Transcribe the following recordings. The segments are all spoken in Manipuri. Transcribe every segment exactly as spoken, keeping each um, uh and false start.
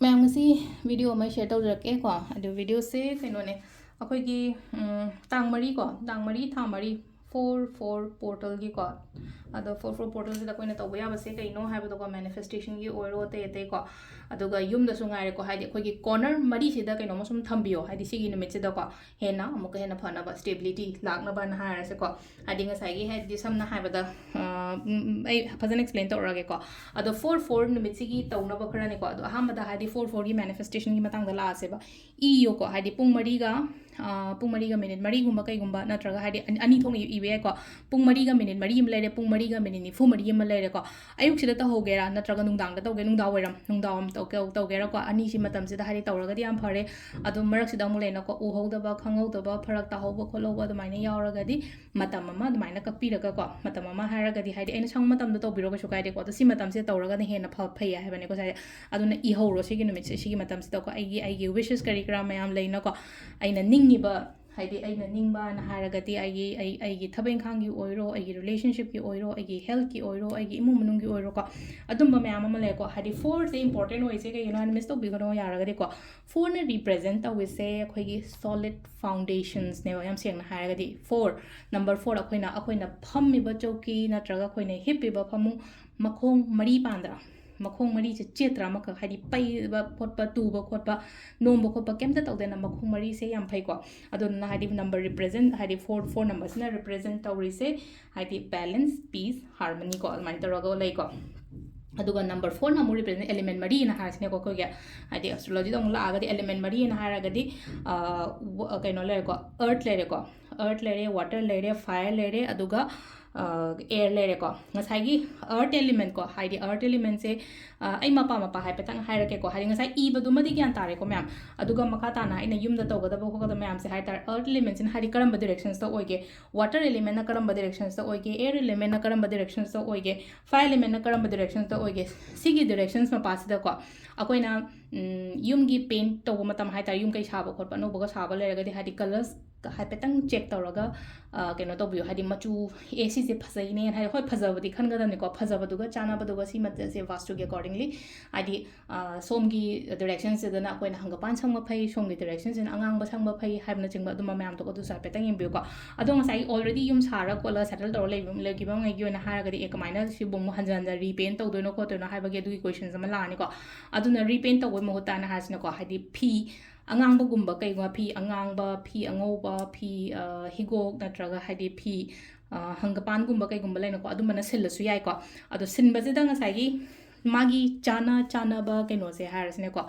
ꯃꯌꯥꯝ, ꯉꯁꯤ video ꯑꯃ share ꯇꯧꯖꯔꯛꯀꯦꯀꯣ꯫ ꯑꯗꯨ videoꯁꯦ ꯀꯩꯅꯣꯅꯦ, ꯑꯩꯈꯣꯏꯒꯤ ꯎꯝ, ꯇꯥꯡ ꯃꯔꯤ ꯀꯣ, ꯇꯥꯡ ꯃꯔꯤ ꯊꯥ ꯃꯔꯤ, four four portalꯒꯤꯀꯣ꯫ ꯑꯗꯣ four four portalꯁꯤꯗ ꯑꯩꯈꯣꯏꯅ ꯇꯧꯕ ꯌꯥꯕꯁꯦ ꯀꯩꯅꯣ ꯍꯥꯏꯕꯗꯀꯣ, manifestationꯒꯤ ꯑꯣꯏꯔꯣ, ꯑꯇꯩ ꯑꯇꯩꯀꯣ, ꯑꯗꯨꯒ ꯌꯨꯝꯗꯁꯨ ꯉꯥꯏꯔꯦꯀꯣ, ꯍꯥꯏꯗꯤ ꯑꯩꯈꯣꯏꯒꯤ corner ꯃꯔꯤꯁꯤꯗ ꯀꯩꯅꯣꯝꯃ ꯁꯨꯝ ꯊꯝꯕꯤꯌꯣ, ꯍꯥꯏꯗꯤ ꯁꯤꯒꯤ ꯅꯨꯃꯤꯠꯁꯤꯗꯀꯣ ꯍꯦꯟꯅ ꯑꯃꯨꯛꯀ ꯍꯦꯟꯅ ꯐꯅꯕ, stability ꯂꯥꯛꯅꯕꯅ ꯍꯥꯏꯔꯁꯦꯀꯣ꯫ ꯍꯥꯏꯗꯤ ꯉꯁꯥꯏꯒꯤ, ꯍꯥꯏꯗꯤ ꯁꯝꯅ ꯍꯥꯏꯕꯗ ꯑ, ꯎꯝ, ꯎꯝ, ꯑꯩ ꯐꯖꯅ explain ꯇꯧꯔꯛꯑꯒꯦꯀꯣ꯫ ꯑꯗꯣ four four ꯅꯨꯃꯤꯠꯁꯤꯒꯤ ꯇꯧꯅꯕ ꯈꯔꯅꯤꯀꯣ꯫ ꯑꯗꯣ ꯑꯍꯥꯟꯕꯗ ꯍꯥꯏꯗꯤ four fourꯒꯤ manifestationꯒꯤ ꯃꯇꯥꯡꯗ ꯂꯥꯛꯑꯁꯦꯕ꯫ ꯏꯌꯣꯀꯣ, ꯍꯥꯏꯗꯤ ꯄꯨꯡ ꯃꯔꯤꯒ ꯑ, ꯄꯨꯡ ꯃꯔꯤꯒ minute ꯃꯔꯤꯒꯨꯝꯕ ꯀꯩꯒꯨꯝꯕ, ꯅꯠꯇ꯭ꯔꯒ ꯍꯥꯏꯗꯤ ꯑꯅꯤ, ꯑꯅꯤ ꯊꯣꯛꯅ ꯏꯕ ꯌꯥꯏꯀꯣ꯫ ꯄꯨꯡ ꯃꯔꯤꯒ minute ꯃꯔꯤ ꯑꯃ ꯂꯩꯔꯦ, ꯄꯨꯡ ꯃꯔꯤꯒ minute ꯅꯤꯐꯨ ꯃꯔꯤ ꯑꯃ ꯂꯩꯔꯦꯀꯣ꯫ ꯑꯌꯨꯛꯁꯤꯗ ꯇꯧꯍꯧꯒꯦꯔꯥ, ꯅꯠꯇ꯭ꯔꯒ ꯅꯨꯡꯗꯥꯡꯗ ꯇꯧꯒꯦ, ꯅꯨꯡꯗꯥꯡ ꯋꯥꯏꯔꯝ, ꯅꯨꯡꯗꯥꯡ ꯋꯥꯏꯔꯝ ꯇꯧ-, ꯇꯧꯒꯦꯔꯥꯀꯣ꯫ ꯑꯅꯤꯁꯤ ꯃꯇꯝꯁꯤꯗ ꯍꯥꯏꯗꯤ ꯇꯧꯔꯒꯗꯤ ꯌꯥꯝ ꯐꯔꯦ꯫ ꯑꯗꯣ ꯃꯔꯛꯁꯤꯗ ꯑꯃꯨꯛ ꯂꯩꯅꯀꯣ, ꯎꯍꯧꯗꯕ, ꯈꯪꯍꯧꯗꯕ, ꯐꯔꯛ ꯇꯥꯍꯧꯕ ꯈꯣꯠꯍꯧꯕ ꯑꯗꯨꯃꯥꯏꯅ ꯌꯥꯎꯔꯒꯗꯤ ꯃꯇꯝ ꯑꯃ ꯑꯗꯨꯃꯥꯏꯅ ꯀꯛꯄꯤꯔꯒꯀꯣ, ꯃꯇꯝ ꯑꯃ ꯍꯥꯏꯔꯒꯗꯤ, ꯍꯥꯏꯗꯤ ꯑꯩꯅ ꯁꯪꯕ ꯃꯇꯝꯗ ꯇꯧꯕꯤꯔꯣ, ꯀꯩꯁꯨ ꯀꯥꯏꯗꯦꯀꯣ꯫ ꯑꯗꯣ ꯁꯤ ꯃꯇꯝꯁꯤꯗ ꯇꯧꯔꯒꯅ ꯍꯦꯟꯅ ꯐ-, ꯐꯩ ꯍꯥꯏꯕꯅꯤꯀꯣ ꯁꯥꯏꯁꯦ꯫ ꯑꯗꯨꯅ ꯏꯍꯧꯔꯣ ꯁꯤꯒꯤ ꯅꯨꯃꯤꯠꯁꯦ, ꯁꯤꯒꯤ ꯃꯇꯝꯁꯤꯗꯀꯣ꯫ ꯑꯩꯒꯤ, ꯑꯩꯒꯤ wishes ꯀꯔꯤ ꯀꯔꯥ ꯃꯌꯥꯝ ꯂꯩꯅꯀꯣ, ꯑꯩꯅ ꯅꯤꯡꯉꯤꯕ, ꯍꯥꯏꯗꯤ ꯑꯩꯅ ꯅꯤꯡꯕꯅ ꯍꯥꯏꯔꯒꯗꯤ ꯑꯩꯒꯤ, ꯑꯩ, ꯑꯩꯒꯤ ꯊꯕꯛ ꯏꯪꯈꯥꯡꯒꯤ ꯑꯣꯏꯔꯣ, ꯑꯩꯒꯤ relationshipꯀꯤ ꯑꯣꯏꯔꯣ, ꯑꯩꯒꯤ healthꯀꯤ ꯑꯣꯏꯔꯣ, ꯑꯩꯒꯤ ꯏꯃꯨꯡ ꯃꯅꯨꯡꯒꯤ ꯑꯣꯏꯔꯣꯀꯣ, ꯑꯗꯨꯝꯕ ꯃꯌꯥꯝ ꯑꯃ ꯂꯩꯀꯣ꯫ ꯍꯥꯏꯗꯤ fourꯁꯦ important ꯑꯣꯏꯁꯦ ꯀꯩꯒꯤꯅꯣ ꯍꯥꯏꯗꯤ, miss ꯇꯧꯕꯤꯒꯅꯣ ꯌꯥꯔꯒꯗꯤꯀꯣ, fourꯅ represent ꯇꯧꯔꯤꯁꯦ ꯑꯩꯈꯣꯏꯒꯤ solid foundationsꯅꯦꯕ꯫ ꯌꯥꯝ ꯁꯦꯡꯅ ꯍꯥꯏꯔꯒꯗꯤ four, number four, ꯑꯩꯈꯣꯏꯅ, ꯑꯩꯈꯣꯏꯅ ꯐꯝꯃꯤꯕ ꯆꯧꯀꯤ ꯅꯠꯇ꯭ꯔꯒ ꯑꯩꯈꯣꯏꯅ ꯍꯤꯞꯄꯤꯕ ꯐꯃꯨꯡ, ꯃꯈꯣꯡ ꯃꯔꯤ ꯄꯥꯟꯗ꯭ꯔꯥ? ꯃꯈꯣꯡ ꯃꯔꯤꯁꯦ ꯆꯦꯠꯇ꯭ꯔꯥ? ꯑꯃꯈꯛ ꯍꯥꯏꯗꯤ ꯄꯩꯕ ꯈꯣꯠꯄ, ꯇꯨꯕ ꯈꯣꯠꯄ, ꯅꯣꯝꯕ ꯈꯣꯠꯄ ꯀꯩꯝꯇ ꯇꯧꯗꯅ ꯃꯈꯣꯡ ꯃꯔꯤꯁꯦ ꯌꯥꯝ ꯐꯩꯀꯣ꯫ ꯑꯗꯨꯗꯨꯅ ꯍꯥꯏꯗꯤ number represent, ꯍꯥꯏꯗꯤ four, four numberꯁꯤꯅ represent ꯇꯧꯔꯤꯁꯦ ꯍꯥꯏꯗꯤ balance, peace, harmony ꯀꯣ, ꯑꯗꯨꯃꯥꯏꯅ ꯇꯧꯔꯒ ꯂꯩꯀꯣ꯫ ꯑꯗꯨꯒ number fourꯅ ꯑꯃꯨꯛ represent element ꯃꯔꯤꯅ ꯍꯥꯏꯔꯁꯤꯅꯦꯀꯣ ꯑꯩꯈꯣꯏꯒꯤ, ꯍꯥꯏꯗꯤ astrologyꯗ ꯑꯃꯨꯛ ꯂꯥꯛꯑꯒꯗꯤ element ꯃꯔꯤꯅ ꯍꯥꯏꯔꯒꯗꯤ, ꯑ, ꯋ-, ꯀꯩꯅꯣ ꯂꯩꯔꯦꯀꯣ, earth ꯂꯩꯔꯦꯀꯣ, earth ꯂꯩꯔꯦ, water ꯂꯩꯔꯦ, fire ꯂꯩꯔꯦ, ꯑꯗꯨꯒ, ꯑ, air ꯂꯩꯔꯦꯀꯣ꯫ ꯉꯁꯥꯏꯒꯤ earth elementꯀꯣ, ꯍꯥꯏꯗꯤ earth elementꯁꯦ, ꯑ, ꯑꯩ ꯃꯄꯥ ꯃꯄꯥ ꯍꯥꯏꯐꯦꯠꯇꯪ ꯍꯥꯏꯔꯛꯀꯦꯀꯣ꯫ ꯍꯥꯏꯗꯤ ꯉꯁꯥꯏ ꯏꯕꯗꯨꯃꯗꯤ ꯒ꯭ꯌꯥꯟ ꯇꯥꯔꯦꯀꯣ ꯃꯌꯥꯝ, ꯑꯗꯨꯒ ꯃꯈꯥ ꯇꯥꯅ ꯑꯩꯅ ꯌꯨꯝꯗ ꯇꯧꯒꯗꯕ ꯈꯣꯠꯀꯗꯕ ꯃꯌꯥꯝꯁꯦ ꯍꯥꯏ ꯇꯥꯔꯦ, earth elementꯁꯤꯅ ꯍꯥꯏꯗꯤ ꯀꯔꯝꯕ directionsꯇ ꯑꯣꯏꯒꯦ, water elementꯅ ꯀꯔꯝꯕ directionsꯇ ꯑꯣꯏꯒꯦ, air elementꯅ ꯀꯔꯝꯕ directionsꯇ ꯑꯣꯏꯒꯦ, fire elementꯅ ꯀꯔꯝꯕ directionsꯇ ꯑꯣꯏꯒꯦ, ꯁꯤꯒꯤ directions ꯃꯄꯥꯁꯤꯗꯀꯣ ꯑꯩꯈꯣꯏꯅ, ꯎꯝ, ꯌꯨꯝꯒꯤ paint ꯇꯧꯕ ꯃꯇꯝ ꯍꯥꯏ ꯇꯥꯔꯦ, ꯌꯨꯝ ꯀꯩ ꯁꯥꯕ ꯈꯣꯠꯄ ꯑꯅꯧꯕꯒ ꯁꯥꯕ ꯂꯩꯔꯒꯗꯤ ꯍꯥꯏꯗꯤ colours ꯍꯥꯏꯐꯦꯠꯇꯪ ꯆꯦꯛ ꯇꯧꯔꯒ ꯑ, ꯀꯩꯅꯣ ꯇꯧꯕꯤꯌꯨ꯫ ꯍꯥꯏꯗꯤ ꯃꯆꯨ, ꯑꯦ, ꯁꯤꯁꯦ ꯐꯖꯩꯅꯦꯅ ꯍꯥꯏ, ꯍꯣꯏ, ꯐꯖꯕꯗꯤ ꯈꯟꯒꯗꯕꯅꯤꯀꯣ, ꯐꯖꯕꯗꯨꯒ ꯆꯥꯟꯅꯕꯗꯨꯒ ꯁꯤ ꯃꯆꯨꯁꯦ ꯋꯥꯁꯇꯨꯒꯤ accordingly, ꯍꯥꯏꯗꯤ ꯑ, ꯁꯣꯝꯒꯤ directionꯁꯤꯗꯅ ꯑꯩꯈꯣꯏꯅ ꯍꯪꯒꯄꯥꯟ ꯁꯪꯕ ꯐꯩ, ꯁꯣꯝꯒꯤ directionꯁꯤꯅ ꯑꯉꯥꯡꯕ ꯁꯪꯕ ꯐꯩ ꯍꯥꯏꯕꯅꯆꯤꯡꯕ ꯑꯗꯨꯝꯕ ꯃꯌꯥꯝꯗꯣ ꯑꯗꯨꯁꯨ ꯍꯥꯏꯐꯦꯠꯇꯪ ꯌꯦꯡꯕꯤꯌꯨꯀꯣ꯫ ꯑꯗꯣ ꯉꯁꯥꯏꯒꯤ already ꯌꯨꯝ ꯁꯥꯔ ꯈꯣꯠꯂ settle ꯇꯧꯔ ꯂꯩꯕ, ꯂꯩꯈꯤꯕꯉꯩꯒꯤ ꯑꯣꯏꯅ ꯍꯥꯏꯔꯒꯗꯤ, ꯑꯦ, ꯀꯃꯥꯏꯅ ꯁꯤꯕꯨ ꯑꯃꯨꯛ ꯍꯟꯖꯟ ꯍꯟꯖꯟ repaint ꯇꯧꯗꯣꯏꯅꯣ ꯈꯣꯠꯇꯣꯏꯅꯣ ꯍꯥꯏꯕꯒꯤ ꯑꯗꯨꯒꯤ questions ꯑꯃ ꯂꯥꯛꯑꯅꯤꯀꯣ꯫ ꯑꯗꯨꯅ repaint ꯇꯧꯕꯩ ꯃꯍꯨꯠꯇ ꯑꯩꯅ ꯍꯥꯏꯁꯤꯅꯀꯣ, ꯍꯥꯏꯗꯤ ꯐꯤ ꯑꯉꯥꯡꯕꯒꯨꯝꯕ ꯀꯩꯒꯨꯝꯕ, ꯐꯤ ꯑꯉꯥꯡꯕ, ꯐꯤ ꯑꯉꯧꯕ, ꯐꯤ, ꯑ, ꯍꯤꯒꯣꯛ ꯅꯠꯇ꯭ꯔꯒ ꯍꯥꯏꯗꯤ ꯐꯤ, ꯑ, ꯍꯪꯒꯄꯥꯟꯒꯨꯝꯕ ꯀꯩꯒꯨꯝꯕ ꯂꯩꯅꯀꯣ, ꯑꯗꯨꯝꯕꯅ ꯁꯤꯜꯂꯁꯨ ꯌꯥꯏꯀꯣ꯫ ꯑꯗꯣ ꯁꯤꯟꯕꯁꯤꯗ ꯉꯁꯥꯏꯒꯤ ꯃꯥꯒꯤ ꯆꯥꯅ ꯆꯥꯅꯕ ꯀꯩꯅꯣꯁꯦ ꯍꯥꯏꯔꯁꯤꯅꯦꯀꯣ,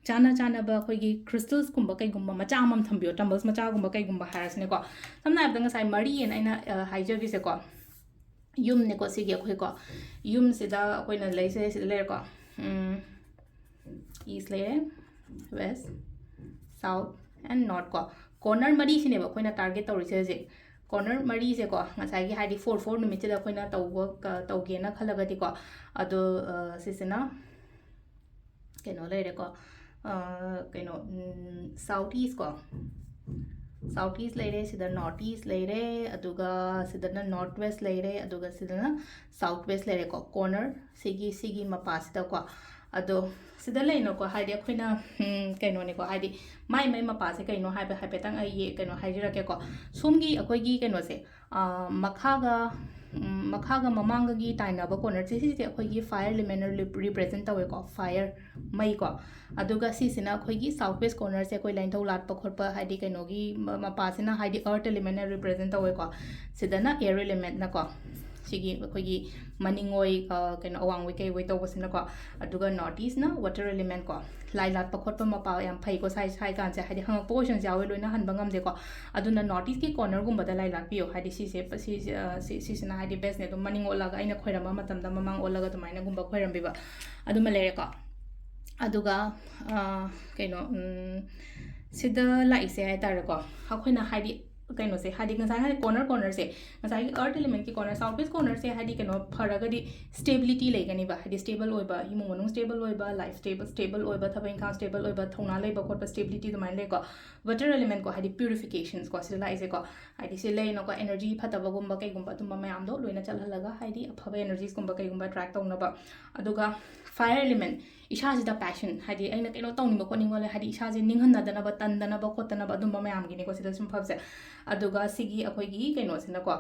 ꯆꯥꯅ ꯆꯥꯅꯕ ꯑꯩꯈꯣꯏꯒꯤ crystals ꯀꯨꯝꯕ ꯀꯩꯒꯨꯝꯕ ꯃꯆꯥ ꯑꯃꯃꯝ ꯊꯝꯕꯤꯌꯣ, tumbles ꯃꯆꯥꯒꯨꯝꯕ ꯀꯩꯒꯨꯝꯕ ꯍꯥꯏꯔꯁꯤꯅꯦꯀꯣ꯫ ꯁꯝꯅ ꯍꯥꯏꯔꯕꯗ ꯉꯁꯥꯏ ꯃꯔꯤꯑꯅ ꯑꯩꯅ, ꯑ, ꯍꯥꯏꯖꯈꯤꯁꯦꯀꯣ, ꯌꯨꯝꯅꯦꯀꯣ ꯁꯤꯒꯤ ꯑꯩꯈꯣꯏꯀꯣ꯫ ꯌꯨꯝꯁꯤꯗ ꯑꯩꯈꯣꯏꯅ ꯂꯩꯁꯦ ꯁꯤꯗ ꯂꯩꯔꯦꯀꯣ꯫ ꯎꯝ, east ꯂꯩꯔꯦ, west, south and north ꯀꯣ꯫ Corner ꯃꯔꯤꯁꯤꯅꯦꯕ ꯑꯩꯈꯣꯏꯅ target ꯇꯧꯔꯤꯁꯦ ꯍꯧꯖꯤꯛ꯫ Corner ꯃꯔꯤꯁꯦꯀꯣ, ꯉꯁꯥꯏꯒꯤ ꯍꯥꯏꯗꯤ four four ꯅꯨꯃꯤꯠꯁꯤꯗ ꯑꯩꯈꯣꯏꯅ ꯇꯧꯕ, ꯀ-, ꯇꯧꯒꯦꯅ ꯈꯜꯂꯒꯗꯤꯀꯣ, ꯑꯗꯣ, ꯑ, ꯁꯤꯁꯤꯅ ꯀꯩꯅꯣ ꯂꯩꯔꯦꯀꯣ, ꯑ, ꯀꯩꯅꯣ, ꯎꯝ, south east ꯀꯣ, south east ꯂꯩꯔꯦ, ꯁꯤꯗ north east ꯂꯩꯔꯦ, ꯑꯗꯨꯒ ꯁꯤꯗꯅ north west ꯂꯩꯔꯦ, ꯑꯗꯨꯒ ꯁꯤꯗꯅ south west ꯂꯩꯔꯦꯀꯣ꯫ Corner ꯁꯤꯒꯤ, ꯁꯤꯒꯤ ꯃꯄꯥꯁꯤꯗꯀꯣ꯫ ꯑꯗꯣ ꯁꯤꯗ ꯂꯩꯅꯀꯣ, ꯍꯥꯏꯗꯤ ꯑꯩꯈꯣꯏꯅ, ꯎꯝ, ꯀꯩꯅꯣꯅꯤꯀꯣ, ꯍꯥꯏꯗꯤ ꯃꯥꯏ ꯃꯥꯏ ꯃꯄꯥꯁꯦ ꯀꯩꯅꯣ ꯍꯥꯏꯕ ꯍꯥꯏꯐꯦꯠꯇꯪ ꯑꯩ ꯀꯩꯅꯣ ꯍꯥꯏꯖꯔꯛꯀꯦꯀꯣ꯫ ꯁꯣꯝꯒꯤ ꯑꯩꯈꯣꯏꯒꯤ ꯀꯩꯅꯣꯁꯦ, ꯑ, ꯃꯈꯥꯒ, ꯎꯝ, ꯃꯈꯥꯒ ꯃꯃꯥꯡꯒꯒꯤ ꯇꯥꯏꯅꯕ cornerꯁꯦ, ꯁꯤꯁꯦ ꯑꯩꯈꯣꯏꯒꯤ fire element-ꯅ ꯔꯤꯞ-, represent ꯇꯧꯋꯦꯀꯣ, fire, ꯃꯩꯀꯣ꯫ ꯑꯗꯨꯒ ꯁꯤꯁꯤꯅ ꯑꯩꯈꯣꯏꯒꯤ south west cornerꯁꯦ, ꯑꯩꯈꯣꯏ ꯂꯥꯏꯅꯤꯡꯊꯧ ꯂꯥꯠꯄ ꯈꯣꯠꯄ, ꯍꯥꯏꯗꯤ ꯀꯩꯅꯣꯒꯤ ꯃ-, ꯃꯄꯥꯁꯤꯅ ꯍꯥꯏꯗꯤ earth element-ꯅ represent ꯇꯧꯋꯦꯀꯣ꯫ ꯁꯤꯗꯅ air element-ꯅꯀꯣ, ꯁꯤꯒꯤ ꯑꯩꯈꯣꯏꯒꯤ ꯃꯅꯤꯡꯑꯣꯏ, ꯑ, ꯀꯩꯅꯣ, ꯑꯋꯥꯡꯑꯣꯏ ꯀꯩꯑꯣꯏ ꯇꯧꯕꯁꯤꯅꯀꯣ꯫ ꯑꯗꯨꯒ north east-ꯅ water element-ꯀꯣ꯫ ꯂꯥꯏ ꯂꯥꯠꯄ ꯈꯣꯠꯄ ꯃꯄꯥ ꯌꯥꯝ ꯐꯩꯀꯣ, ꯁꯥꯏ-, ꯁꯥꯏ ꯀꯥꯟꯁꯦ, ꯍꯥꯏꯗꯤ ꯍꯪꯉꯛꯄ questions ꯌꯥꯎꯋꯦ, ꯂꯣꯏꯅ ꯍꯟꯕ ꯉꯝꯗꯦꯀꯣ꯫ ꯑꯗꯨꯅ north east-ꯀꯤ corner-ꯒꯨꯝꯕꯗ ꯂꯥꯏ ꯂꯥꯠꯄꯤꯌꯣ, ꯍꯥꯏꯗꯤ ꯁꯤꯁꯦ, ꯁꯤ-, ꯑ, ꯁꯤ-, ꯁꯤꯁꯤꯅ ꯍꯥꯏꯗꯤ best-ꯅꯦ꯫ ꯑꯗꯨꯝ ꯃꯅꯤꯡ ꯑꯣꯜꯂꯒ, ꯑꯩꯅ ꯈꯣꯏꯔꯝꯕ ꯃꯇꯝꯗ ꯃꯃꯥꯡ ꯑꯣꯜꯂꯒ ꯑꯗꯨꯃꯥꯏꯅꯒꯨꯝꯕ ꯈꯣꯏꯔꯝꯕꯤꯕ, ꯑꯗꯨꯃ ꯂꯩꯔꯦꯀꯣ꯫ ꯑꯗꯨꯒ, ꯑ, ꯀꯩꯅꯣ, ꯎꯝ, ꯁꯤꯗ ꯂꯥꯛꯏꯁꯦ ꯍꯥꯏ ꯇꯥꯔꯦꯀꯣ, ꯑꯩꯈꯣꯏꯅ ꯍꯥꯏꯗꯤ ꯀꯩꯅꯣꯁꯦ, ꯍꯥꯏꯗꯤ ꯉꯁꯥꯏ ꯍꯥꯏ corner cornerꯁꯦ, ꯉꯁꯥꯏꯒꯤ earth elementꯀꯤ corner, south east cornerꯁꯦ, ꯍꯥꯏꯗꯤ ꯀꯩꯅꯣ ꯐꯔꯒꯗꯤ stability ꯂꯩꯒꯅꯤꯕ, ꯍꯥꯏꯗꯤ stable ꯑꯣꯏꯕ, ꯏꯃꯨꯡ ꯃꯅꯨꯡ stable ꯑꯣꯏꯕ, life stable, stable ꯑꯣꯏꯕ, ꯊꯕꯛ ꯏꯪꯈꯥꯡ stable ꯑꯣꯏꯕ, ꯊꯧꯅꯥ ꯂꯩꯕ ꯈꯣꯠꯄ, stability ꯑꯗꯨꯃꯥꯏꯅ ꯂꯩꯀꯣ꯫ Water elementꯀꯣ, ꯍꯥꯏꯗꯤ purificationꯀꯣ, ꯁꯤꯗ ꯂꯥꯛꯏꯁꯦꯀꯣ, ꯍꯥꯏꯗꯤ ꯁꯤ ꯂꯩꯅꯀꯣ, energy ꯐꯠꯇꯕꯒꯨꯝꯕ ꯀꯩꯒꯨꯝꯕ ꯑꯗꯨꯝꯕ ꯃꯌꯥꯝꯗꯣ ꯂꯣꯏꯅ ꯆꯠꯍꯜꯂꯒ, ꯍꯥꯏꯗꯤ ꯑꯐꯕ energiesꯀꯨꯝꯕ ꯀꯩꯒꯨꯝꯕ attract ꯇꯧꯅꯕ꯫ ꯑꯗꯨꯒ fire element, ꯏꯁꯥꯁꯤꯗ passion, ꯍꯥꯏꯗꯤ ꯑꯩꯅ ꯀꯩꯅꯣ ꯇꯧꯅꯤꯡꯕ ꯈꯣꯠꯅꯤꯡꯕ ꯂꯩ, ꯍꯥꯏꯗꯤ ꯏꯁꯥꯁꯦ ꯅꯤꯡꯍꯟꯅꯗꯅꯕ, ꯇꯟꯗꯅꯕ ꯈꯣꯠꯇꯅꯕ ꯑꯗꯨꯝꯕ ꯃꯌꯥꯝꯒꯤꯅꯤꯀꯣ ꯁꯤꯗ ꯁꯨꯝ ꯐꯕꯁꯦ꯫ ꯑꯗꯨꯒ ꯁꯤꯒꯤ ꯑꯩꯈꯣꯏꯒꯤ ꯀꯩꯅꯣꯁꯤꯅꯀꯣ,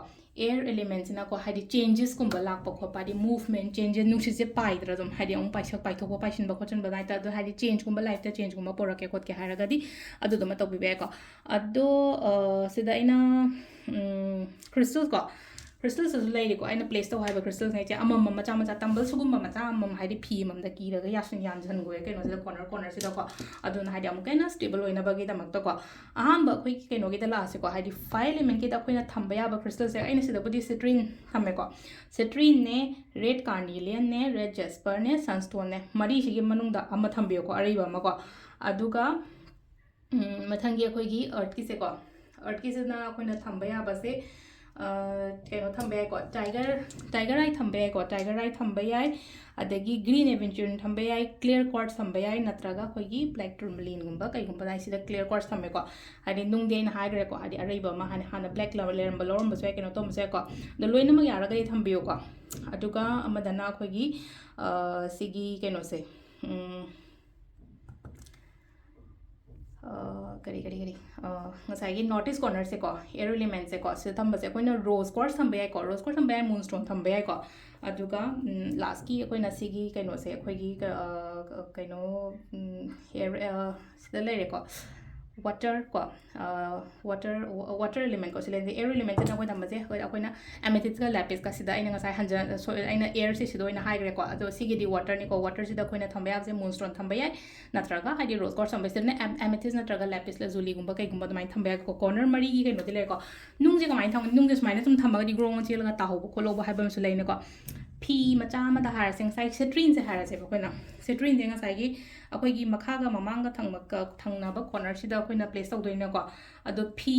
air elementꯁꯤꯅꯀꯣ, ꯍꯥꯏꯗꯤ changesꯀꯨꯝꯕ ꯂꯥꯛꯄ ꯈꯣꯠꯄ, ꯍꯥꯏꯗꯤ movement, changes, ꯅꯨꯡꯁꯤꯠꯁꯦ ꯄꯥꯏꯗ꯭ꯔꯥ ꯑꯗꯨꯝ, ꯍꯥꯏꯗꯤ ꯑꯃꯨꯛ ꯄꯥꯏꯁꯛ ꯄꯥꯏꯊꯣꯛꯄ ꯄꯥꯏꯁꯤꯟꯕ ꯈꯣꯠꯆꯤꯟꯕ ꯑꯗꯨꯃꯥꯏꯅ ꯇꯧ-, ꯑꯗꯣ ꯍꯥꯏꯗꯤ changeꯀꯨꯝꯕ, lifeꯇ changeꯀꯨꯝꯕ ꯄꯣꯔꯛꯀꯦ ꯈꯣꯠꯀꯦ ꯍꯥꯏꯔꯒꯗꯤ ꯑꯗꯨꯗꯨꯃ ꯇꯧꯕꯤꯕ ꯌꯥꯏꯀꯣ꯫ ꯑꯗꯣ, ꯑ, ꯁꯤꯗ ꯑꯩꯅ, ꯎꯝ, crystalꯀꯣ, crystalꯁꯤꯁꯨ ꯂꯩꯔꯤꯀꯣ, ꯑꯩꯅ place ꯇꯧ ꯍꯥꯏꯕ crystalꯉꯩꯁꯦ ꯑꯃꯃꯝ ꯃꯆꯥ ꯃꯆꯥ, ꯇꯝꯕꯜ ꯁꯤꯒꯨꯝꯕ ꯃꯆꯥ ꯑꯃꯃꯝ, ꯍꯥꯏꯗꯤ ꯐꯤ ꯑꯃꯃꯝꯗ ꯀꯤꯔꯒ ꯌꯥꯁꯤꯟ-, ꯌꯥꯟꯁꯤꯟꯈꯣꯏ ꯀꯩꯅꯣꯁꯤꯗ, corner cornerꯁꯤꯗꯀꯣ꯫ ꯑꯗꯨꯅ ꯍꯥꯏꯗꯤ ꯑꯃꯨꯛꯀ ꯍꯦꯟꯅ stable ꯑꯣꯏꯅꯕꯒꯤꯗꯃꯛꯇꯀꯣ꯫ ꯑꯍꯥꯟꯕ ꯑꯩꯈꯣꯏꯒꯤ ꯀꯩꯅꯣꯒꯤꯗ ꯂꯥꯛꯑꯁꯤꯀꯣ, ꯍꯥꯏꯗꯤ fire elementꯀꯤꯗ ꯑꯩꯈꯣꯏꯅ ꯊꯝꯕ ꯌꯥꯕ crystalꯁꯦ, ꯑꯩꯅ ꯁꯤꯗꯕꯨꯗꯤ citrine ꯊꯝꯃꯦꯀꯣ꯫ Citrineꯅꯦ, red carnelianꯅꯦ, red jasperꯅꯦ, sunstoneꯅꯦ, ꯃꯔꯤꯁꯤꯒꯤ ꯃꯅꯨꯡꯗ ꯑꯃ ꯊꯝꯕꯤꯌꯨꯀꯣ, ꯑꯔꯩꯕ ꯑꯃꯀꯣ꯫ ꯑꯗꯨꯒ, ꯎꯝ, ꯃꯊꯪꯒꯤ ꯑꯩꯈꯣꯏꯒꯤ earthꯀꯤꯁꯦꯀꯣ, earthꯀꯤꯁꯤꯅ ꯑꯩꯈꯣꯏꯅ ꯊꯝꯕ ꯌꯥꯕꯁꯦ, ꯑ, ꯀꯩꯅꯣ ꯊꯝꯕ ꯌꯥꯏꯀꯣ, tiger, tiger eye ꯊꯝꯕ ꯌꯥꯏꯀꯣ, tiger eye ꯊꯝꯕ ꯌꯥꯏ꯫ ꯑꯗꯒꯤ green aventurine ꯊꯝꯕ ꯌꯥꯏ, clear quartz ꯊꯝꯕ ꯌꯥꯏ, ꯅꯠꯇ꯭ꯔꯒ ꯑꯩꯈꯣꯏꯒꯤ black tourmalineꯒꯨꯝꯕ ꯀꯩꯒꯨꯝꯕ ꯑꯗꯥꯏ ꯁꯤꯗ clear quartz ꯊꯝꯃꯦꯀꯣ꯫ ꯍꯥꯏꯗꯤ ꯅꯨꯡꯗꯤ ꯑꯩꯅ ꯍꯥꯏꯈ꯭ꯔꯦꯀꯣ, ꯍꯥꯏꯗꯤ ꯑꯔꯩꯕ ꯑꯃ ꯍꯥꯟꯅ, ꯍꯥꯟꯅ black ꯂ-, ꯂꯩꯔꯝꯕ ꯂꯧꯔꯝꯕꯁꯨ ꯌꯥꯏ, ꯀꯩꯅꯣ ꯇꯧꯔꯝꯕꯁꯨ ꯌꯥꯏꯀꯣ꯫ ꯑꯗꯣ ꯂꯣꯏꯅꯃꯛ ꯌꯥꯔꯒꯗꯤ ꯊꯝꯕꯤꯌꯨꯀꯣ꯫ ꯑꯗꯨꯒ ꯑꯃꯗꯅ ꯑꯩꯈꯣꯏꯒꯤ, ꯑ, ꯁꯤꯒꯤ ꯀꯩꯅꯣꯁꯦ, ꯎꯝ, ꯑ, ꯀꯔꯤ, ꯀꯔꯤ, ꯀꯔꯤ, ꯑ, ꯉꯁꯥꯏꯒꯤ north east cornerꯁꯦꯀꯣ, air elementꯁꯦꯀꯣ, ꯁꯤꯗ ꯊꯝꯕꯁꯦ ꯑꯩꯈꯣꯏꯅ rose quartz ꯊꯝꯕ ꯌꯥꯏꯀꯣ, rose quartz ꯊꯝꯕ ꯌꯥꯏ, moonstone ꯊꯝꯕ ꯌꯥꯏꯀꯣ꯫ ꯑꯗꯨꯒ, ꯎꯝ, lastꯀꯤ ꯑꯩꯈꯣꯏꯅ ꯁꯤꯒꯤ ꯀꯩꯅꯣꯁꯦ, ꯑꯩꯈꯣꯏꯒꯤ ꯀ-, ꯑ, ꯀ-, ꯀꯩꯅꯣ, ꯎꯝ, air, ꯑ, ꯁꯤꯗ ꯂꯩꯔꯦꯀꯣ, water ꯀꯣ, ꯑ, water, wa-, water elementꯀꯣ, ꯁꯤ ꯂꯩꯔꯦ꯫ Air elementꯁꯤꯅ ꯑꯩꯈꯣꯏ ꯊꯝꯕꯁꯦ, ꯑꯩꯈꯣꯏ, ꯑꯩꯈꯣꯏꯅ amethystꯀ lapis ꯁꯤꯗ ꯑꯩꯅ ꯉꯁꯥꯏ ꯍꯟꯖ-, ꯁꯣ-, ꯑꯩꯅ airꯁꯦ ꯁꯤꯗ ꯑꯣꯏꯅ ꯍꯥꯏꯈ꯭ꯔꯦꯀꯣ꯫ ꯑꯗꯣ ꯁꯤꯒꯤꯗꯤ waterꯅꯤꯀꯣ, waterꯁꯤꯗ ꯑꯩꯈꯣꯏꯅ ꯊꯝꯕ ꯌꯥꯕꯁꯦ moonstone ꯊꯝꯕ ꯌꯥꯏ, ꯅꯠꯇ꯭ꯔꯒ ꯍꯥꯏꯗꯤ rose quartz ꯊꯝꯕꯁꯤꯗꯅ am-, amethyst ꯅꯠꯇ꯭ꯔꯒ lapis lazuliꯒꯨꯝꯕ ꯀꯩꯒꯨꯝꯕ ꯑꯗꯨꯃꯥꯏꯅ ꯊꯝꯕ ꯌꯥꯏꯀꯣ꯫ Corner ꯃꯔꯤꯒꯤ ꯀꯩꯅꯣꯗꯤ ꯂꯩꯔꯦꯀꯣ꯫ ꯅꯨꯡꯁꯦ ꯀꯃꯥꯏꯅ ꯊꯝꯒꯅꯤ? ꯅꯨꯡꯁꯦ ꯁꯨꯃꯥꯏꯅ ꯁꯨꯝ ꯊꯝꯃꯒꯗꯤ ꯒ꯭ꯔꯣꯡ ꯆꯦꯜꯂꯒ ꯇꯥꯍꯧꯕ ꯈꯣꯠꯍꯧꯕ ꯍꯥꯏꯕ ꯑꯃꯁꯨ ꯂꯩꯅꯀꯣ꯫ ꯐꯤ ꯃꯆꯥ ꯑꯃꯗ ꯍꯥꯏꯔꯁꯦ, ꯉꯁꯥꯏ citrineꯁꯦ ꯍꯥꯏꯔꯁꯦꯕ ꯑꯩꯈꯣꯏꯅ꯫ Citrineꯁꯦ ꯉꯁꯥꯏꯒꯤ ꯑꯩꯈꯣꯏꯒꯤ ꯃꯈꯥꯒ ꯃꯃꯥꯡꯒ ꯊꯪꯕ-, ꯀ-, ꯊꯪꯅꯕ cornerꯁꯤꯗ ꯑꯩꯈꯣꯏꯅ place ꯇꯧꯗꯣꯏꯅꯦꯀꯣ꯫ ꯑꯗꯣ ꯐꯤ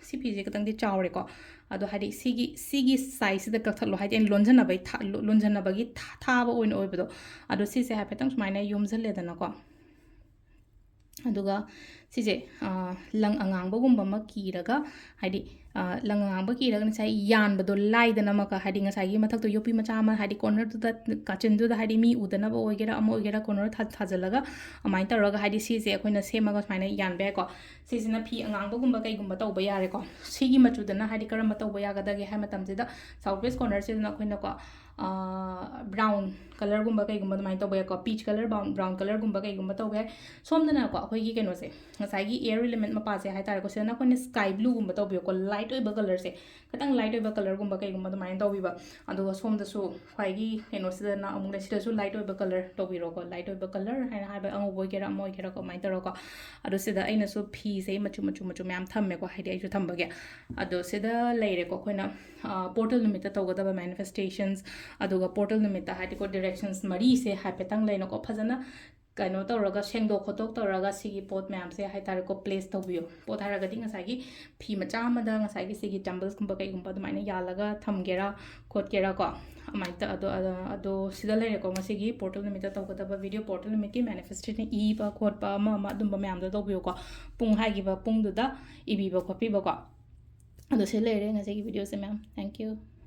ꯁꯤ ꯐꯤꯁꯦ ꯈꯤꯇꯪꯗꯤ ꯆꯥꯎꯔꯦꯀꯣ꯫ ꯑꯗꯣ ꯍꯥꯏꯗꯤ ꯁꯤꯒꯤ, ꯁꯤꯒꯤ ꯁꯥꯏꯖꯁꯤꯗ ꯀꯛꯊꯠꯂꯣ, ꯍꯥꯏꯗꯤ ꯑꯩꯅ ꯂꯣꯟꯁꯤꯟꯅꯕꯒꯤ ꯊꯥ-, ꯂꯣ-, ꯂꯣꯟꯁꯤꯟꯅꯕꯒꯤ ꯊꯥ-, ꯊꯥꯕ ꯑꯣꯏꯅ ꯑꯣꯏꯕꯗꯣ꯫ ꯑꯗꯣ ꯁꯤꯁꯦ ꯍꯥꯏꯐꯦꯠꯇꯪ ꯁꯨꯃꯥꯏꯅ ꯌꯣꯝꯁꯤꯜꯂꯦꯗꯅꯀꯣ꯫ ꯑꯗꯨꯒ ꯁꯤꯁꯦ, ꯑ, ꯂꯪ ꯑꯉꯥꯡꯕꯒꯨꯝꯕ ꯑꯃ ꯀꯤꯔꯒ, ꯍꯥꯏꯗꯤ, ꯑ, ꯂꯪ ꯑꯉꯥꯡꯕ ꯀꯤꯔꯒ ꯉꯁꯥꯏ ꯌꯥꯟꯕꯗꯣ ꯂꯥꯏꯗꯅ ꯑꯃꯨꯛꯀ, ꯍꯥꯏꯗꯤ ꯉꯁꯥꯏꯒꯤ ꯃꯊꯛꯇꯣ ꯌꯣꯠꯄꯤ ꯃꯆꯥ ꯑꯃ, ꯍꯥꯏꯗꯤ cornerꯗꯨꯗ, ꯀꯥꯆꯤꯟꯗꯨꯗ, ꯍꯥꯏꯗꯤ ꯃꯤ ꯎꯗꯅꯕ ꯑꯣꯏꯒꯦꯔꯥ ꯑꯃ ꯑꯣꯏꯒꯦꯔꯥ corner ꯊꯥ-, ꯊꯥꯖꯤꯜꯂꯒ ꯑꯗꯨꯃꯥꯏꯅ ꯇꯧꯔꯒ, ꯍꯥꯏꯗꯤ ꯁꯤꯁꯦ ꯑꯩꯈꯣꯏꯅ ꯁꯦꯝꯃꯒ ꯁꯨꯃꯥꯏꯅ ꯌꯥꯟꯕ ꯌꯥꯏꯀꯣ꯫ ꯁꯤꯁꯤꯅ ꯐꯤ ꯑꯉꯥꯡꯕꯒꯨꯝꯕ ꯀꯩꯒꯨꯝꯕ ꯇꯧꯕ ꯌꯥꯔꯦꯀꯣ꯫ ꯁꯤꯒꯤ ꯃꯆꯨꯗꯅ ꯍꯥꯏꯗꯤ ꯀꯔꯝꯕ ꯇꯧꯕ ꯌꯥꯒꯗꯒꯦ ꯍꯥꯏ ꯃꯇꯝꯁꯤꯗ, south west cornerꯁꯤꯗꯅ ꯑꯩꯈꯣꯏꯅꯀꯣ, ꯑ, brown colourꯒꯨꯝꯕ ꯀꯩꯒꯨꯝꯕ ꯑꯗꯨꯃꯥꯏꯅ ꯇꯧꯕ ꯌꯥꯏꯀꯣ꯫ Peach colour, brown, brown colourꯒꯨꯝꯕ ꯀꯩꯒꯨꯝꯕ ꯇꯧꯕ ꯌꯥꯏ꯫ ꯁꯣꯝꯗꯅꯀꯣ ꯑꯩꯈꯣꯏꯒꯤ ꯀꯩꯅꯣꯁꯦ, ꯉꯁꯥꯏꯒꯤ air element ꯃꯄꯥꯁꯦ ꯍꯥꯏꯇꯥꯔꯦꯀꯣ, ꯁꯤꯗꯅ ꯑꯩꯈꯣꯏꯅ sky blueꯒꯨꯝꯕ ꯇꯧꯕꯤꯌꯨꯀꯣ, light ꯑꯣꯏꯕ colourꯁꯦ, ꯈꯤꯇꯪ light ꯑꯣꯏꯕ colourꯒꯨꯝꯕ ꯀꯩꯒꯨꯝꯕ ꯑꯗꯨꯃꯥꯏꯅ ꯇꯧꯕꯤꯕ꯫ ꯑꯗꯨꯒ ꯁꯣꯝꯗꯁꯨ ꯈ꯭ꯋꯥꯏꯒꯤ ꯀꯩꯅꯣꯁꯤꯗꯅ ꯑꯃꯨꯛ ꯂꯩ-, ꯁꯤꯗꯁꯨ light ꯑꯣꯏꯕ colour ꯇꯧꯕꯤꯔꯣꯀꯣ, light ꯑꯣꯏꯕ colour ꯍꯥꯏꯅ ꯍꯥꯏꯕ ꯑꯉꯧꯕ ꯑꯣꯏꯒꯦꯔꯥ ꯑꯃ ꯑꯣꯏꯒꯦꯔꯥꯀꯣ, ꯑꯗꯨꯃꯥꯏꯅ ꯇꯧꯔꯒꯀꯣ꯫ ꯑꯗꯣ ꯁꯤꯗ ꯑꯩꯅꯁꯨ ꯐꯤꯁꯦ ꯃꯆꯨ ꯃꯆꯨ ꯃꯆꯨ ꯃꯌꯥꯝ ꯊꯝꯃꯦꯀꯣ, ꯍꯥꯏꯗꯤ ꯑꯩꯁꯨ ꯊꯝꯕꯒꯤ꯫ ꯑꯗꯣ ꯁꯤꯗ ꯂꯩꯔꯦꯀꯣ ꯑꯩꯈꯣꯏꯅ, ꯑ, portal ꯅꯨꯃꯤꯠꯇ ꯇꯧꯒꯗꯕ manifestations, ꯑꯗꯨꯒ portal ꯅꯨꯃꯤꯠꯇ ꯍꯥꯏꯗꯤꯀꯣ directions ꯃꯔꯤꯁꯦ ꯍꯥꯏꯐꯦꯠꯇꯪ ꯂꯩꯅꯀꯣ, ꯐꯖꯅ ꯀꯩꯅꯣ ꯇꯧꯔꯒ, ꯁꯦꯡꯗꯣꯛ ꯈꯣꯠꯇꯣꯛ ꯇꯧꯔꯒ ꯁꯤꯒꯤ ꯄꯣꯠ ꯃꯌꯥꯝꯁꯦ ꯍꯥꯏꯇꯥꯔꯦꯀꯣ, place ꯇꯧꯕꯤꯌꯣ꯫ ꯄꯣꯠ ꯍꯥꯏꯔꯒꯗꯤ ꯉꯁꯥꯏꯒꯤ ꯐꯤ ꯃꯆꯥ ꯑꯃꯗ ꯉꯁꯥꯏꯒꯤ ꯁꯤꯒꯤ tumblesꯀꯨꯝꯕ ꯀꯩꯒꯨꯝꯕ ꯑꯗꯨꯃꯥꯏꯅ ꯌꯥꯜꯂꯒ ꯊꯝꯒꯦꯔꯥ ꯈꯣꯠꯀꯦꯔꯥꯀꯣ, ꯑꯗꯨꯃꯥꯏꯅ ꯇ-, ꯑꯗꯣ, ꯑꯗꯣ, ꯑꯗꯣ ꯁꯤꯗ ꯂꯩꯔꯦꯀꯣ, ꯉꯁꯤꯒꯤ portal ꯅꯨꯃꯤꯠꯇ ꯇꯧꯒꯗꯕ video꯫ Portal ꯅꯨꯃꯤꯠꯀꯤ manifestation ꯏꯕ ꯈꯣꯠꯄ ꯑꯃ ꯑꯃ ꯑꯗꯨꯝꯕ ꯃꯌꯥꯝꯗꯣ ꯇꯧꯕꯤꯌꯨꯀꯣ, ꯄꯨꯡ ꯍꯥꯏꯈꯤꯕ ꯄꯨꯡꯗꯨꯗ ꯏꯕꯤꯕ ꯈꯣꯠꯄꯤꯕꯀꯣ꯫ ꯑꯗꯣ ꯁꯤ ꯂꯩꯔꯦ ꯉꯁꯤꯒꯤ videoꯁꯦ, ma'am. Thank you.